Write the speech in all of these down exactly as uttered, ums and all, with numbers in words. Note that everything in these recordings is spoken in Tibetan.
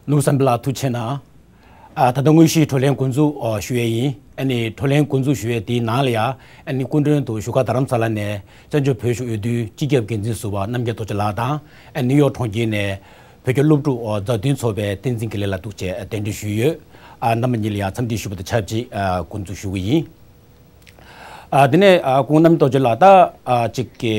ནོར་བུ་བསམ་འཕེལ་ལགས་ཐུགས་རྗེ་ཆེ་གནང་། ཨ་ད་ལྟ་དངོས་གཞིའི་བགྲོ་གླེང་འགོ་འཛུགས་ཨ་ཞུ་ཡས་ཡིན། ཨ་ནི་བགྲོ་གླེང་འགོ་འཛུགས་ཞུ་ཡས་དེའི་ནང་ལ་ཡ་ཨ་ནི་སྐུ་མགྲོན་དུ་བཞུགས་སྒར་རྡ་རམ་ས་ལ་ནས་བཙན་བྱོལ་བོད་གཞུང་འོས་བསྡུའི་སྤྱི་ཁྱབ་འགན་འཛིན་ཟུར་པ་རྣམ་རྒྱལ་རྡོ་རྗེ་ལགས་དང་། ཨ་ནིའུ་ཡོག་གྲོང་ཁྱེར་ནས་བོད་ཀྱི་སློབ་ཕྲུག་ཨ་མཛའ་མཐུན་ཚོགས་པའི་བསྟན་འཛིན་དགེ་ལེགས་ལགས་འདུག་བྱས་ཨ་གདན་འདྲེན་ཞུས་ཡོད། ཨ་རྣམ་པ་གཉིས་ལ་ཡ་འཚམས་འདྲི་ཞུ་བ་དང་ཆབས་ཅིག་ཨ་འགོ་འཛུགས་ཞུ་གི་ཡིན། ཨ་དེ་ནས་ཨ་སྐུ་ངོ་རྣམ་རྒྱལ་རྡོ་རྗེ་ལགས། ད་ཨ་ཅིག་གི་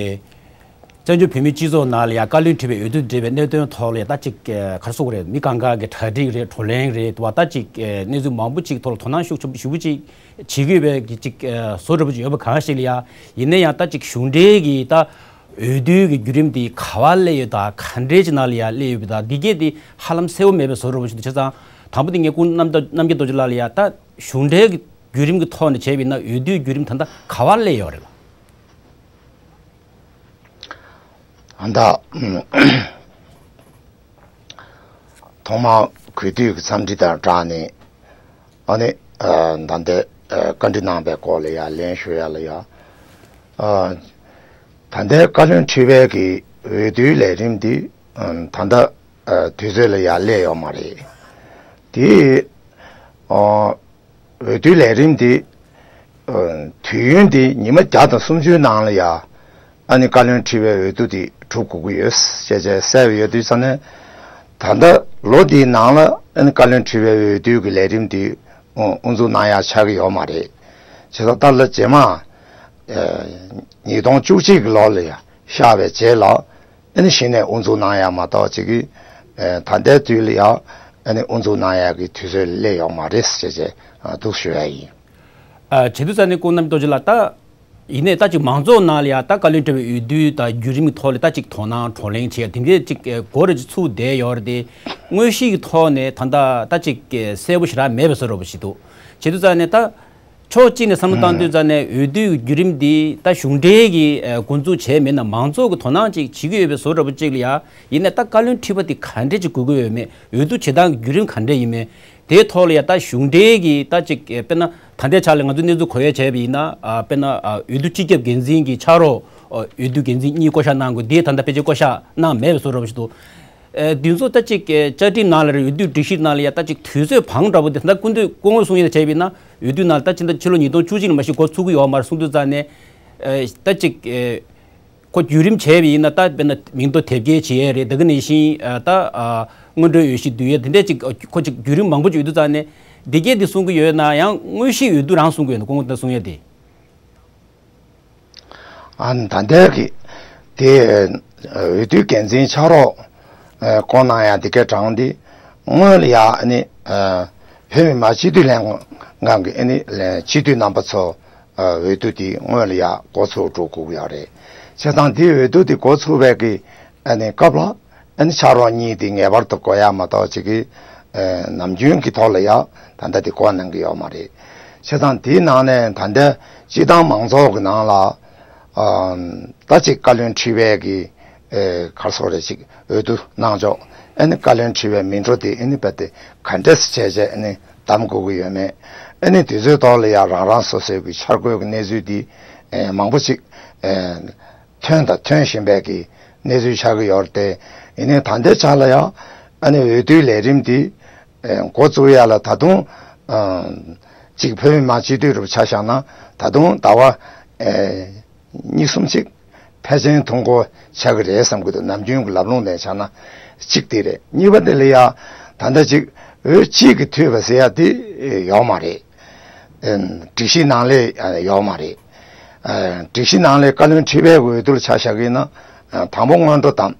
བཙན་བྱོལ་བོད་མིའི་སྤྱི་ཚོགས་ནང་ལ་ཡང་བཀའ་བློན་ཁྲི་པའི་འོས་བསྡུ་འབྲེལ་བའི་གནད་དོན་ཐོག་ལ་ཡང་ད་ཅིག་ག་རེ་ཟེར་དགོས་རེད། མི་གང་ག་གི་གྲ་སྒྲིག་རེད། བགྲོ་གླེང་རེད། དུ་བ་ད་ཅིག་གནས་ཚུལ་མང་པོ་ཅིག་ཐོག་ལ་དོ་སྣང་ཤུགས་ཆེན་པོ་ཞེ་པོ་ཅིག་བྱེད་ཀྱི་ཡོད་པའི་གི་ཅིག་བཟོ་འདྲ་པོ་ཅིག་ཡོད་པ་གང་ཞིག་ལ་ཡང་། ཡིན་ན་ཡང་ད་ཅིག་གཞུང་འབྲེལ་གྱི་ད་འོས་བསྡུའི་གི་བརྒྱུད་རིམ་དེ་ག་པར་སླེབས་ཡོད་དང་། ག་འདྲས་ཅིག་ནང་ལ་ཡང་སླེབས་ཡོད་པ་དང་། འདི་གས་དེ་ཧ་ལམ་གསལ་པོ་མེད་པའི་བཟོ་འདྲ་པོ་ཞིག་འདུག་བྱས་ཙང་དང་པོ་དེ་ངས་སྐུ་རྣམ་རྣམ་རྒྱལ་རྡོ་རྗེ་ལགས་ལ་ཡང་ད་གཞུང་འབྲེལ་གྱི་བརྒྱུད་རིམ་གྱི་ཐོག་ནས་བྱས་པ་ཡིན་ན་འོས་བསྡུའི་བརྒྱུད་རིམ་ད་ལྟ་ག་པར་སླེབས་ཡོད་རེད་ལགས། ཨ་ད་ཐོག་མར་གུས་འདུད་ཀྱི་འཚམས་འདྲི་དང་སྦྲགས་ནས། ཨ་ནི་ཨ་ད་ལྟའི་ཨ་བཀའ་འདྲི་གནང་བའི་སྐོར་ལ་ཡང་ལན་ཞུ་ཡ་ལ་ཡང་། ཨ་ད་ལྟའི་བཀའ་བློན་ཁྲི་པའི་གི་འོས་བསྡུའི་ལས་རིམ་འདི་ཨ་ད་ལྟ་ཨ་དུས་ཚོད་ལ་ཡང་སླེབས་ཡོད་མ་རེད། དེ་ཨ་འོས་བསྡུའི་ལས་རིམ་འདི་ཨ་དུས་ཡུན་འདི་ཉི་མ་བརྒྱ་དང་སུམ་ཅུའི་ནང་ལ་ཡ་ཨ་ནི་བཀའ་བློན་ཁྲི་པའི་འོས་བསྡུ་འདི་གྲུབ་དགོས་ཀྱི་ཡོད་ཅེས་བྱས་གསལ་བ་ཡོད་དུས་ཙང་ནས། ད་ལྟ་ལོ་འདིའི་ནང་ལ་ཨ་ནི་བཀའ་བློན་ཁྲི་པའི་འོས་བསྡུ་གི་ལས་རིམ་འདི་དབུ་དབུ་འཛུགས་གནང་ཡ་ཆགས་ཀྱི་ཡོད་མ་རེད། བྱས་ཙང་ད་ལོ་རྗེས་མ་ཨ་ཉིས་སྟོང་བཅུ་གཅིག་གི་ལོ་ལ་ཡ་ཤར་བའི་རྗེས་ལ། ཨ་ནི་གཞི་ནས་དབུ་འཛུགས་གནང་ཡ་མ་གཏོགས་ཅིག་གི་ཨ་ད་ལྟའི་དུས་ལ་ཡ་ཨ་ནི་དབུ་འཛུགས་གནང་ཡ་གི་དུས་ཚོད་སླེབས་ཡོད་མ་རེད་ཟེར་བྱས་ཨ་འདུག་ཞུ་ཡ་ཡིན། ཨ་བྱེད་དུས་ཙང་ནས་སྐུ་ངོ་རྣམ་རྒྱལ་རྡོ་རྗེ་ལགས། ད་ཡིན་ནའི་ད་ཅིག་མང་ཚོགས་ནང་ལ་ཡ་ད་བཀའ་བློན་ཁྲི་པའི་འོས་བསྡུ་དང་བརྒྱུད་རིམ་གྱི་ཐོག་ལ་ད་ཅིག་དོ་སྣང་བགྲོ་གླེང་བྱེད་ཡ་དེ་འདྲའི་ཅིག་ཨ་འགོ་རེ་ཅིག་ཚུགས་བསྡད་ཡོད་རེད་དེ། དངོས་གཞི་གི་ཐོག་ནས་ད་ལྟ་ད་ཅིག་གསལ་པོ་ཞེ་དྲག་མེད་པའི་བཟོ་འདྲ་པོ་ཞིག་འདུག་བྱེད་དུས་ཙང་ནས་ད། ཕྱོགས་གཅིག་ནས་བསམ་བློ་བཏང་དུས་ཙང་ནས་འོས་བསྡུའི་བརྒྱུད་རིམ་འདི་ད་གཞུང་འབྲེལ་གྱིས་ཨ་འགོ་འཛུགས་བྱས་མེད་ན། མང་ཚོགས་ཀྱིས་དོ་སྣང་ཅིག་བྱེད་ཀྱི་ཡོད་པའི་བཟོ་འདྲ་པོ་ཅིག་ལ་ཡ། ཡིན་ནའི་ད་བཀའ་བློན་ཁྲི་པ་དེ་ག་འདྲས་ཅིག་དགོས་ཀྱི་ཡོད་མེད། འོས་བསྡུ་བྱེད་སྟངས་ཀྱི་བརྒྱུད་རིམ་ག་འདྲས་ཡིན་མེད། དེའི་ཐོག་ལ་ཡ་ད་གཞུང་འབྲེལ་གྱིས་ད་ཅིག་ཨ་དཔེར་ན་ད་ལྟའི་ཆ་ལ་ང་ཚོས་གནས་ཚུལ་གོ་ཡ་བྱས་པ་ཡིན་ན། ཨ་དཔེར་ན་ཨ་འོས་བསྡུ་སྤྱི་ཁྱབ་འགན་འཛིན་གྱི་ཕྱག་རོགས་ཨ་འོས་བསྡུ་འགན་འཛིན་གཉིས་བསྐོ་བཞག་གནང་དགོས། དེ་ད་ལྟ་ཕལ་ཆེར་བསྐོ་བཞག་གནང་མེད་པའི་བཟོ་འདྲ་པོ་ཞིག་འདུག་ཨ་འདི་ཚོ་ད་ཅིག་ཨ་བཅའ་ཁྲིམས་ནང་ལ་རེད། འོས་བསྡུ་སྒྲིག་གཞི་ནང་ལ་ཡ་ད་ཅིག་དུས་ཚོད་བང་འདྲ་པོ་དེ་ད་ལྟ་སྐུ་མདུན་སྐུ་ངོ་གསུང་ཡ་ལ་བྱས་པ་ཡིན་ན། འོས་བསྡུ་ནང་ལ་ད་ཕྱི་ཟླ་ཕྱི་ལོ་ཉིས་སྟོང་བཅུ་གཅིག་ལ་མ་གཞི་འགོ་ཚུགས་ཀྱི་ཡོད་མ་རེད་གསུང་དུས་ཙང་ནས། ཨ་ད་ཅིག་ཨ་ཁོ་བརྒྱུད་རིམ་བྱས་པ་ཡིན་ན། ད་དཔེར་ན་མིང་ཐོ་དེབ་སྐྱེལ་བྱེད་ཡས་རེད། དེ་ག་ནང་བཞིན་ཨ་ད་ཨ་སྔོན་འགྲོའི་འོས་གཞི་བསྡུ་ཡས་དེ་འདྲས་ཅིག་ཨ་ཁོ་ཅིག་བརྒྱུད་རིམ་མང་པོ་ཅིག་ཡོད་དུས་ཙང་ནས། འདི་གས་འདི་གསུང་གི་ཡོད་ན་ཡང་དངོས་གཞིའི་འོས་བསྡུ་རང་གསུང་གི་ཡོད་ན། སྐུ་ངོ་ད་གསུང་ཡ་དེ། ཨ་ནི་ད་ལྟའི་གི་དེ་འོས་བསྡུའི་འགན་འཛིན་ཕྱག་རོགས་ཨ་བསྐོ་གནང་ཡ་དེ་གའི་གྲངས་འདི་སྔོན་ལ་ཡ་ཨ་ནི་ཨ་བོད་མི་མང་སྤྱི་འཐུས་ལྷན་ཁང་གི་ཨ་ནི་ལས་སྤྱི་འཐུས་རྣམ་པ་ཚོ་ཨ་འོས་བསྡུ་དེ་སྔོན་ལ་ཡ་འགོ་ཚུགས་འགྲོ་དགོས་ཀྱི་ཡོད་རེད། བྱས་ཙང་དེ་འོས་བསྡུ་དེ་འགོ་ཚུགས་པའི་གི་ཨ་ནི་སྐབས་ལ། ཨ་ནི་ཕྱག་རོགས་གཉིས་དེ་ངེས་པར་དུ་དགོས་ཡ་མ་གཏོགས་ཅིག་གི་ཨ་ནམ་རྒྱུན་གྱི་ཐོག་ལ་ཡ་ད་ལྟ་དེ་བསྐོ་གནང་གི་ཡོད་མ་རེད། བྱས་ཙང་དེའི་ནང་ནས་ད་ལྟ་སྤྱི་བཏང་མང་ཚོགས་ཀྱི་ནང་ལ་ཨ་ད་ཅིག་བཀའ་བློན་ཁྲི་པའི་གི་ཨ་ག་རེ་ཟེར་དགོས་རེད། ཅིག་འོས་བསྡུ་གནང་ཕྱོགས། ཨ་ནི་བཀའ་བློན་ཁྲི་པའི་མི་འགྲོ་དེ་ཨ་ནི་རྦད་དེ་ག་འདྲས་བྱས་བྱས་ཨ་ནི་གདམ་དགོས་ཀྱི་ཡོད་མེད། ཨ་ནི་དུས་ཚོད་ཐོག་ལ་ཡ་རང་རང་སོ་སོའི་གི་འཆར་འགོད་ཀྱི་གནས་ཚུལ་དེ་ཨ་མང་པོ་ཅིག་ཨ་ཐོན་དང་ཐོན་བཞིན་པའི་གི་གནས་ཚུལ་ཆགས་ཀྱི་ཡོད་རེད་དེ། ཡིན་ནའི་ད་ལྟའི་ཆ་ལ་ཡང་ཨ་ནི་འོས་བསྡུའི་ལས་རིམ་འདི་ཨེ་འགོ་བཙུགས་ཡ་ལ་ད་དུང་ཨ་གཅིག་བོད་མི་མང་སྤྱི་འཐུས་རུ་ཆ་བཞག་ན་ད་དུང་ཟླ་བ་ཨེ་གཉིས་གསུམ་ཅིག་ཕལ་ཆེར་ཐུང་ཀོ་ཆགས་ཀྱི་རེད་བསམ་གྱི་འདུག་ནམ་རྒྱུན་གྱི་ལམ་ལྷོང་ལ་ཆ་ན་གཅིག་དེ་རེད། གཉིས་པ་དེ་ལ་ཡ་ད་ལྟ་ཅིག་འོས་གཅིག་གིས་འཐུས་པ་ཟེར་ཡ་དེ་ཡོད་མ་རེད། ཨེ་སྒྲིག་གཞི་ནང་ལས་ཡོད་མ་རེད། ཨེ་སྒྲིག་གཞི་ནང་ལས་བཀའ་བློན་ཁྲི་པའི་འོས་བསྡུར་ཆ་བཞག་གི་ཡིན་ན། ཨེ་དང་པོ་སྔོན་འགྲོ་དང་།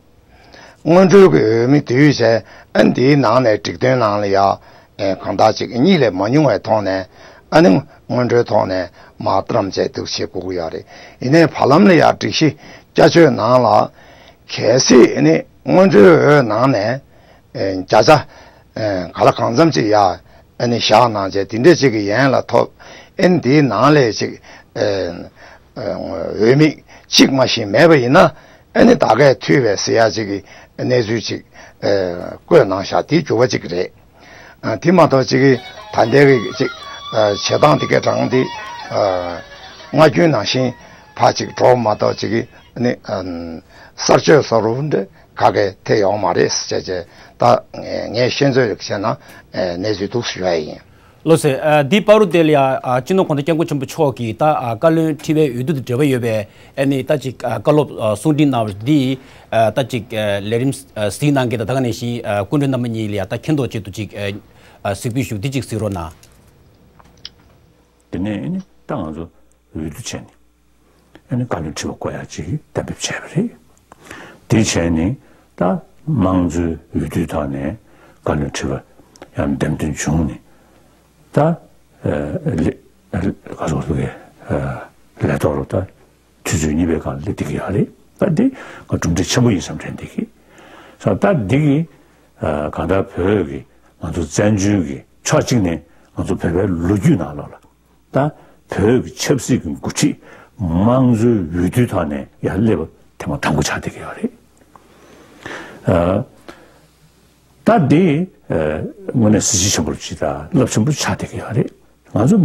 སྔོན་འགྲོའི་གི་འོས་མི་བསྡུས་བྱས། ཨ་འདིའི་ནང་ནས་སྒྲིག་དོན་ནང་ལ་ཡ་ཨེ་གང་ལྟར་ཅིག་གཉིས་ལས་མ་ཉུང་བའི་ཐོག་ནས། ཨ་ནི་སྔོན་འགྲོའི་ཐོག་ནས་མར་བཏང་བྱས་འདུག་བྱེད་དགོས་ཀྱི་ཡོད་རེད། ཡིན་ནའི་བར་ལམ་ལ་ཡ་སྒྲིག་གཞི་བསྐྱར་བཅོས་ནང་ལ་གལ་སྲིད་ཨ་ནི་སྔོན་འགྲོའི་འོས་ནང་ནས། ཨེ་བརྒྱ་ཆ་ཨེ་ག་ལ་གང་འཚམ་ཅིག་ཡ་ཨ་ནི་བཞག་གནང་བྱས་དེ་འདྲ་ཅིག་གི་ཡན་ལ་ཐོབ། ཨ་ནི་དེའི་ནང་ལས་ཅིག་ཨེ་ཨེ་འོས་མི་གཅིག་མ་ཞིག་མེད་པ་ཡིན་ན། ཨ་ནི་ད་གས་འཐུས་པའི་ཟེར་ཡ་ཅིག་གི་གནས་ཚུལ་ཅིག་ཨེ་བཀོད་གནང་བཞག་དེ་འགྱུར་བ་ཅིག་རེད། ཨ་དེ་མ་གཏོགས་ཅིག་གི་ད་ལྟའི་གི་ཅིག་ཨེ་བྱེད་སྟངས་དེ་གའི་གྲངས་དེ་ཨེ་སྔ་རྒྱུན་ནང་བཞིན་ཕར་ཅིག་འགྲོ་མ་གཏོགས་ཅིག་གི་ཨ་ནི་ཨ་གསར་བཅོས་བཟོ་འདྲ་པོ་འདྲ། ག་གེ་ཐེ་ཡོང་མ་རེད་ཟེར་བྱས་ད་ངས་ཤེས་ཚོད་རིགས་བྱས་ན་གནས་ཚུལ་འདུག་ཞུ་ཡ་ཡིན། ལགས་སོ། ཨ། འདི་བར་དུ་དེ་ལ་ཡ། ཨ། སྤྱི་ནོར་གོང་ས་སྐྱབས་མགོན་ཆེན་པོ་མཆོག་གིས་ད། ཨ། བཀའ་བློན་ཁྲི་པའི་འོས་བསྡུ་དང་འབྲེལ་བ་ཡོད་པའི་ཨ་ནི་ད་ཅིག་ཨ། བཀའ་སློབ། ཨ། གསུང་འཕྲིན་གནང་བ་འདི། ཨ། ད་ཅིག་ཨ། ལས་རིམ། ཨ། གཟིགས་གནང་མཁན་དང་། ད་ག་ནང་བཞིན། ཨ། སྐུ་མགྲོན་རྣམ་པ་གཉིས་ལ་ཡ་ད་མཁྱེན་རྟོགས་ཆེད་དུ་ཅིག་ཨ། གཟིགས་འབུལ་ཞུ། འདི་ཅིག་གཟིགས་རོགས་གནང་། དེ་ནས་ཨ་ནི་ད་ང་ཚོ་འོས་བསྡུ་བྱས་ནས། ཨ་ནི་བཀའ་བློན་ཁྲི་པ་བསྐོ་ཡག་ཅིག་གཏན་འབེབས་བྱས་པ་རེད། དེ་བྱས་ནས་ད་དམངས་གཙོའི་འོས་བསྡུའི་ཐོག་ནས་བཀའ་བློན་ཁྲི་པ་ཡང་འདེམས་ཐོན་བྱུང་ནས་ད་ཨ་ལེ་ཨ་ག་ཚོད་དགོས་ཀྱི་ཨ་ལས་ཐོག་ལ་ད་དུས་ཚོད་གཉིས་པའི་སྒང་ལ་སླེབས་བསྡད་ཀྱི་ཡོད་རེད། ད་འདི་ང་གྲུབ་འབྲས་ཆེན་པོ་ཡིན་བསམ་དྲན་བསྡད་ཀྱི། ད་འདི་གི་ཨ་གང་ལྟར་བོད་ཀྱི་ང་ཚོ་བཙན་བྱོལ་གྱི་ཕྱོགས་གཅིག་ནས་ང་ཚོ་བོད་པའི་ལོ་རྒྱུས་ནང་ལོགས་ལ། ད་བོད་ཀྱི་ཆབ་སྲིད་ཀྱི་འགོ་ཁྲིད་དམངས་གཙོའི་འོས་བསྡུའི་ཐོག་ནས་ཡར་སླེབས་པ་ཐེངས་མ་དང་པོ་ཆགས་བསྡད་ཀྱི་ཡོད་རེད། ཨ། ད་འདི་ཨ་དངོས་གནས་གཟི་བརྗིད་ཆེན་པོ་ཅིག་དང་རླབས་ཆེན་པོ་ཆགས་བསྡད་ཀྱི་ཡོད་རེད། ང་ཚོ་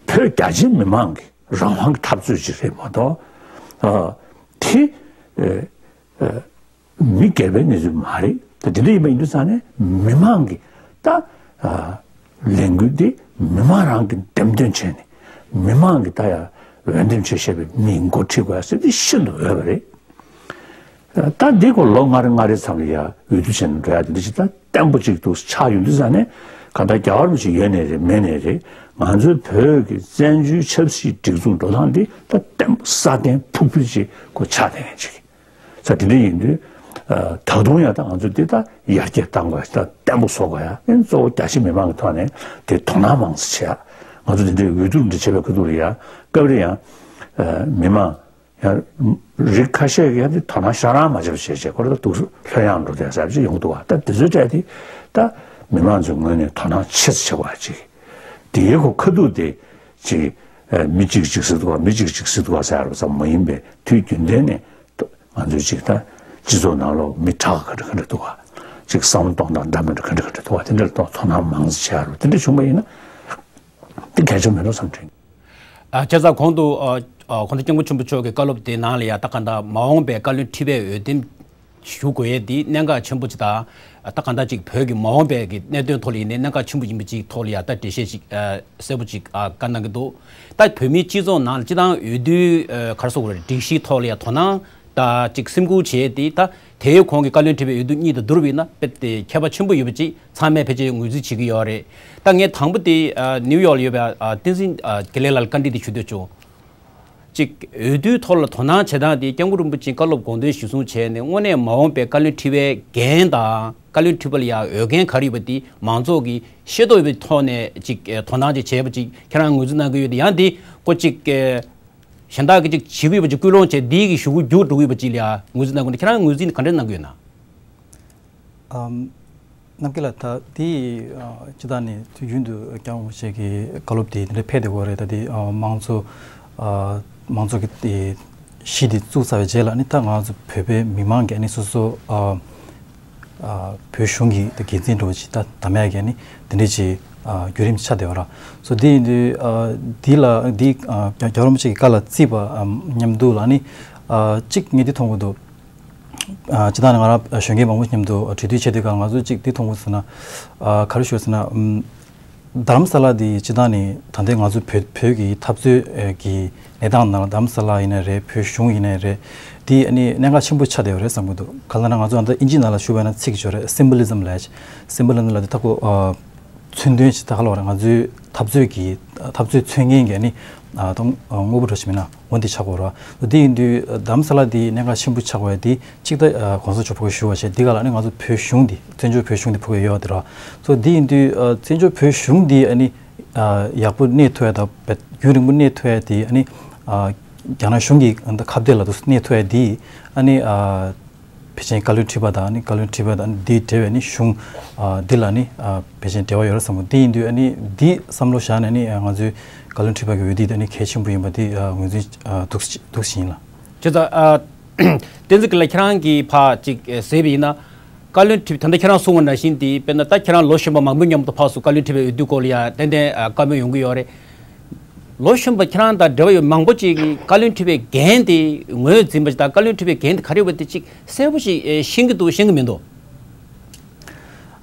བོད་རྒྱ་ཆེའི་མི་མང་གི་རང་དབང་གི་འཐབ་རྩོད་ཅིག་རེད་མ་གཏོགས། ཨ། དེ་ཨ་ཨ་མི་སྒེར་པའི་གནས་ཚུལ་མ་རེད། ད་དེ་འདྲ་ཡིན་པ་ཡིན་དུས་ཙང་ནས་མི་མང་གི་ད་ཨ་ལས་འགུལ་འདི་མི་མང་རང་གིས་འདེམས་ཐོན་བྱས་ནས་མི་མང་གིས་ད་ཡ་འོས་འདེམས་བྱས་བཞག་པའི་མིས་འགོ་ཁྲིད་དགོས་ཟེར་འདི་ཤིན་ཏུ་འོས་པ་རེད། ད་འདི་ཁོ་ལོ་ལྔ་རེ་ལྔ་རེ་ཙམ་ལ་ཡ་འོས་བསྡུ་བྱས་ནས་འགྲོ་ཡ་དེ་འདྲ་ཞིག་ད་བརྟན་པོ་ཅིག་འདུག་ཆགས་ཡོང་དུས་ཙང་ནས་གང་ལྟར་རྒྱལ་བ་རིན་པོ་ཆེ་ཡོད་ནའི་རེད་མེད་ནའི་རེད། ང་ཚོའི་བོད་ཀྱི་བཙན་བྱོལ་ཆབ་སྲིད་སྒྲིག་འཛུགས་འགྲོ་སྟངས་འདི་ད་བརྟན་པོ་སྲ་བརྟན་ཕུགས་འཕེར་ཅིག་ཁོ་ཆགས་བསྡད་མཁན་ཅིག་ས་དེ་འདྲ་ཡིན་དུས། ཨ། ད་དུང་ཡང་ད་ང་ཚོ་འདི་ད་ཡར་རྒྱས་གཏང་དགོས་ཡ་ད་བརྟན་པོ་བཟོ་དགོས་ཡ། ཨེ་གཙོ་བོ་རྒྱ་ཆེ་མི་མང་གི་ཐོག་ནས་དེ་དོ་སྣང་མང་ཙམ་བྱེད་ཡ། ང་ཚོ་དེ་འདྲའི་འོས་བསྡུ་འདི་བྱེད་པའི་ཁ་ཐུག་ལ་ཡ་སྐབས་རེ་ཡང་ཨ་མི་མང་ཡང་རིགས་ཁ་ཤས་ཀྱིས་ཡང་དེ་དོ་སྣང་ཞེ་དྲག་མ་བྱས་པ་བྱས་བྱས་ཁོ་རེ་ད་འདུག་ལྷོད་ཡངས་འགྲོ་བསྡད་ཟེར་བ་ཅིག་ཡོང་གི་འདུག་བ། ད་དེ་ཚོའི་གྲས་དེ་ད་མི་མང་ཚོའི་ངོས་ནས་དོ་སྣང་ཆེ་ཙམ་བྱེད་དགོས་ཡ་ཅིག་དེའི་ཁོ་ཁ་ཐུག་དེ་ཅིག་ཨ་མི་གཅིག་གཅིག་ཟེར་འདུག་བ། མི་གཅིག་གཅིག་ཟེར་འདུག་བ་ཟེར་བ་ཙམ་མ་ཡིན་པའི་དུས་རྒྱུན་ལྡན་ནས། ང་ཚོའི་ཅིག་ད་སྤྱི་ཚོགས་ནང་ལོགས་མི་དྲག་ག་འདྲ་ག་འདྲ་འདུག་ག་ཅིག་བསམ་བློ་གཏོང་སྟངས་འདྲ་མི་འདྲ་ག་འདྲ་ག་འདྲ་འདུག་ག་དེ་འདྲ་ལ་དོ་སྣང་མང་ཙམ་བྱེད་ཡ་རུ་དེ་འདྲ་བྱུང་བ་ཡིན་ན་དེ་གལ་ཆེན་མེད་ལོ་བསམ་དྲན། ཨ། བྱས་ཙང་གོང་དུ་ཨ་ཨ་གོང་ས་སྐྱབས་མགོན་ཆེན་པོ་མཆོག་གི་བཀའ་སློབ་དེའི་ནང་ལ་ཡ་ད་ག་ད་མ་འོངས་པའི་བཀའ་བློན་ཁྲི་པའི་འོས་འདེམས་ཞུ་དགོས་ཡས་འདི་གནད་འགག་ཆེན་པོ་ཅིག་དང་། ད་གང་ལྟར་ཅིག་བོད་ཀྱི་མ་འོངས་པའི་གི་གནད་དོན་ཐོག་ལ་ཡིན་ནའི་གནད་འགག་ཆེན་པོ་ཡིན་པ་ཅིག་ཐོག་ལ་ཡ་ད་འགྲེལ་བཤད་ཅིག་ཨ་གསལ་པོ་ཅིག་ཨ་བཀའ་གནང་གི་འདུག་ད་བོད་མིའི་སྤྱི་ཚོགས་ནང་ལ་སྤྱི་བཏང་འོས་བསྡུའི་ཨ་ག་རེ་ཟེར་དགོས་རེད། སྒྲིག་གཞིའི་ཐོག་ལ་ཡ་དོ་སྣང་དང་ཅིག་སེམས་ཁུར་བྱས་ཏེ། ད་དེའི་གོང་གི་བཀའ་བློན་ཁྲི་པའི་འོས་བསྡུ་གཉིས་དང་བསྡུར་བ་ཡིན་ན་དཔེ་དེ་ཁྱད་པར་ཆེན་པོ་ཡོད་པ་ཅིག་ཚང་མས་ཕལ་ཆེར་ངོས་འཛིན་བྱེད་ཀྱི་ཡོད་རེད། ད་ངས་དང་པོ་དེ་ཨ་ནིའུ་ཡོག་ལ་ཡོད་པའི་ཨ་བསྟན་འཛིན་ཨ་དགེ་ལེགས་ལགས་ལ་བཀའ་འདྲི་དེ་ཞུ་འདོད་བྱུང་། གཅིག་འོས་བསྡུའི་ཐོག་ལ་དོ་སྣང་བྱེད་སྟངས་དེ་སྐྱབས་མགོན་རིན་པོ་ཆེའི་བཀའ་སློབ་དགོངས་དོན་གཞིར་བཟུང་བྱས་ནས་དངོས་གནས་མ་འོངས་པའི་བཀའ་བློན་ཁྲི་པའི་འགན་དང་བཀའ་བློན་ཁྲི་པ་ལ་ཡང་འོས་འགན་ག་རེ་ཡོད་པ་དེ་མང་ཚོགས་ཀྱིས་ཤེས་རྟོགས་ཡོད་པའི་ཐོག་ནས་ཅིག་དོ་སྣང་ཅིག་བྱས་པ་ཅིག་ཁྱེད་རང་ངོས་འཛིན་གནང་གི་ཡོད་དེ། ཡང་དེ་ཁོ་ཅིག་གཞན་དག་གིས་ཅིག་བྱེད་ཀྱི་ཡོད་པ་ཅིག་སྐུལ་སློང་བྱས་དེ་གི་གཞུག་གུ་རྒྱུགས་འགྲོ་གི་ཡོད་པ་ཅིག་ལ་ཡང་ངོས་འཛིན་གནང་གི་ཡོད་ན། ཁྱེད་རང་ངོས་འཛིན་ག་འདྲ་གནང་གི་ཡོད་ན། ཨམ། རྣམ་རྒྱལ་ལགས། ད་དེ་ཨ་སྤྱིར་བཏང་ནས་དུས་རྒྱུན་དུ་སྐྱབས་མགོན་རིན་པོ་ཆེ་གི་བཀའ་སློབ་དེ་འདི་འདྲ་ཕེབས་བསྡད་ཡོད་རེད། ད་དེ་ཨ་མང་གཙོ་ཨ་མང་གཙོ་གི་དེ་གཞི་དེ་བཙུགས་ཚར་བའི་རྗེས་ལ་ནི་ད་ང་ཚོ་བོད་པའི་མི་མང་གིས་ནི་སོ་སོ་ཨ་ཨ་བོད་གཞུང་གི་ད་འགན་འཛིན་འདྲ་བོ་ཅིག་ད་དམ་ཡག་གི་ནི་དེ་འདྲ་ཅིག་ཨ་བརྒྱུད་རིམ་ཆགས་བསྡད་ཡོད་ར། སོ་དེ་ཡིན་དུས་ཨ་འདི་ལ་འདི་ཨ་རྒྱལ་བ་རིན་པོ་ཆེ་གི་བཀའ་ལ་བརྩིས་པ་ཨ་མཉམ་དུ་ལ་ནི་ཨ་གཅིག་ངས་འདི་མཐོང་གི་འདུག་ཨ་སྤྱིར་བཏང་ནས་ང་རང་གཞོན་སྐྱེས་མང་པོ་མཉམ་དུ་གྲོས་བསྡུར་བྱས་དུས་སྒང་ང་ཚོ་གཅིག་འདི་མཐོང་དགོས་ཟེར་ན། ཨ་ག་རེ་ཞུ་ཟེར་ན། ཨམ། རྡ་རམ་ས་ལ་འདི་སྤྱིར་བཏང་ནས་ད་ལྟའི་ང་ཚོ་བོད་བོད་ཀྱི་འཐབ་རྩོད་ཀྱི་གནས་སྟངས་ནང་ལ་རྡ་རམ་ས་ལ་ཡིན་ནའི་རེད། བོད་གཞུང་ཡིན་ནའི་རེད། འདི་ཨ་ནི་གནད་འགག་ཆེན་པོ་ཆགས་བསྡད་ཡོད་རེད་བསམ་གྱི་འདུག་ག་ལ་ན་ང་ཚོ་ད་ལྟ་ཨིན་ཇི་ནང་ལ་ཞུ་བ་ཡིན་ན་ཚིག་ཅིག་ཡོད་རེད། སིམ་བྷོ་ལི་ཛམ་ལབ་ཡ་ཅིག་སིམ་བྷོ་ལི་ཛམ་ལབ་དེ་ད་ཁོ་ཨ། མཚོན་དོན་ཞིག་ད་ག་ལ་བ་རེད། ང་ཚོའི་འཐབ་རྩོད་ཀྱི་འཐབ་རྩོད་མཚོན་མཁན་གྱི་ནི་ཨ་དང་དངོས་པོ་འདྲ་ཞིག་མིན་ན་འོ་འདི་ཆགས་དགོས་ར། འདི་ཡིན་དུས་རྡ་རམ་ས་ལ་འདི་གནད་འགག་ཆེན་པོ་ཆགས་དགོས་ཡ་འདི་གཅིག་ད་གོང་ས་མཆོག་ཕ་གི་ཞུ་བ་བྱས་འདི་ག་ལ་ནི་ང་ཚོ་བོད་གཞུང་འདི་བཙན་བྱོལ་བོད་གཞུང་འདི་ཕ་གི་ཡོད་བ་དེ་ར། སོ་འདི་ཡིན་དུས་བཙན་བྱོལ་བོད་གཞུང་འདི་ཨ་ནི་ཡག་པོ་གནས་ཐུབ་ཡ་ད་རྒྱུན་རིང་པོ་གནས་ཐུབ་ཡ་འདི་ཨ་ནི་རྒྱ་ནག་གཞུང་གི་ཁ་གཏད་ལ་དུ་གནས་ཐུབ་ཡ་འདི་ཨ་ནི། ཕལ་ཆེར་བཀའ་བློན་ཁྲི་པ་དང་ནི་བཀའ་བློན་ཁྲི་པ་དང་འདི་འབྲེལ་བའི་ནི་གཞུང་ཨ་འདི་ལ་ནི་ཨ་ཕལ་ཆེར་འབྲེལ་བ་ཡོད་རེད་བསམ་གྱི་འདུག་འདི་ཡིན་དུས་ཨ་ནི་འདི་བསམ་བློ་བཞག་ནས་ནི་ང་ཚོའི་བཀའ་བློན་ཁྲི་པ་གི་འོས་བསྡུ་དེ་ནི་གལ་ཆེན་པོ་ཡིན་པ་འདི་ངོས་འཛིན་འདུག་འདུག་བཞིན་ལ། བྱས་ཙང་ཨ་བསྟན་འཛིན་གྱི་ལ་ཁྱེད་རང་གིས་ཕ་ཅིག་ཟེར་བ་ཡིན་ན། བཀའ་བློན་ཁྲི་པ་ད་ལྟ་ཁྱེད་རང་གསུངས་པ་ནང་བཞིན་དེ་དཔེར་ན་ད་ཁྱེད་རང་ལོ་གཞོན་པ་མང་པོའི་མཉམ་དུ་ཕར་ཚུར་བཀའ་བློན་ཁྲི་པའི་འོས་བསྡུ་སྐོར་ལ་ཡ་ཏན་ཏན་བཀའ་མོལ་ཡོང་གི་ཡོད་རེད། ལོ་གཞོན་པ་ཁྱེད་རང་དང་འབྲེལ་བ་ཡོད་མང་པོ་ཅིག་གིས་བཀའ་བློན་ཁྲི་པའི་འགན་དེ་ངོས་འཛིན་པ་ཞིག་དང་། བཀའ་བློན་ཁྲི་པའི་འགན་དེ་ག་རེ་ཡོད་པ་དེ་ཅིག་གསལ་པོ་ཞིག་ཨེ་ཤེས་ཀྱི་འདུག་ཤེས་ཀྱི་མི་འདུག་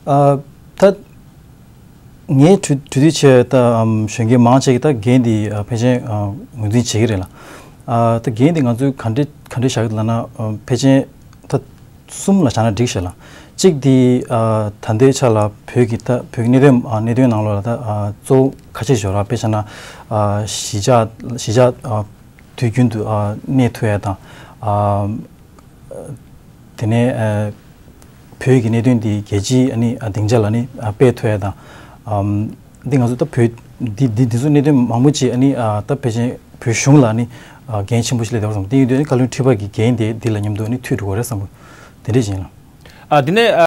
ཨ། ད་ངའི་གྲོས་གྲོས་བསྡུར་བྱས་ད་ཨམ་གཞོན་སྐྱེས་མང་ཆེ་གིས་ད་འགན་འདི་ཨ་ཕལ་ཆེར་ཨ་ངོས་འཛིན་བྱེད་ཀྱི་རེད་ལ། ཨ་ད་འགན་འདི་ང་ཚོས་ག་འདྲས་ག་འདྲས་བཞག་གི་འདུག་ལབ་ན། ཨ་ཕལ་ཆེར་ད་གསུམ་ལ་བཞག་ན་འགྲིག་ཤག་ལ། གཅིག་འདི་ཨ་ད་ལྟའི་ཆ་ལ་བོད་ཀྱི་ད་བོད་ཀྱི་གནད་དོན་ཨ་གནད་དོན་ནང་ལོགས་ལ་ད་ཨ་གཙོ་བོ་ཁ་ཤས་ཤིག་ཡོད་རེད། དཔེ་བཞག་ན་ཨ་གཞིས་ཆགས་གཞིས་ཆགས་ཨ་དུས་རྒྱུན་དུ་ཨ་གནས་ཐུབ་ཡ་དང་། ཨ་དེ་ནས་ཨ་བོད་ཀྱི་གནད་དོན་འདི་རྒྱལ་སྤྱིའི་ཨ་ནི་ཨ་སྡིངས་ཆ་ལ་ཨ་ནི་ཨ་སྤེལ་ཐུབ་ཡ་དང་། ཨམ་འདི་ང་ཚོ་ད་བོད་འདི་འདི་འདི་ཚོ་གནད་དོན་མང་པོ་ཅིག་ཨ་ནི་ཨ་ད་ཕལ་ཆེར་བོད་གཞུང་ལ་ཨ་ནི་ཨ་འགན་ཆེན་པོ་ཞིག་སླེབས་བསྡད་པ་བསམ། དེ་ཡིན་དུས་ཨ་ནི་བཀའ་བློན་ཁྲི་པ་གི་འགན་དེ་འདི་ལ་མཉམ་དུ་ཨ་ནི་མཐུད་འགྲོ་དགོས་རེད་བསམ་གི། དེ་འདྲས་ཅིག་ཡིན་ལ། ཨ་དེ་ནས།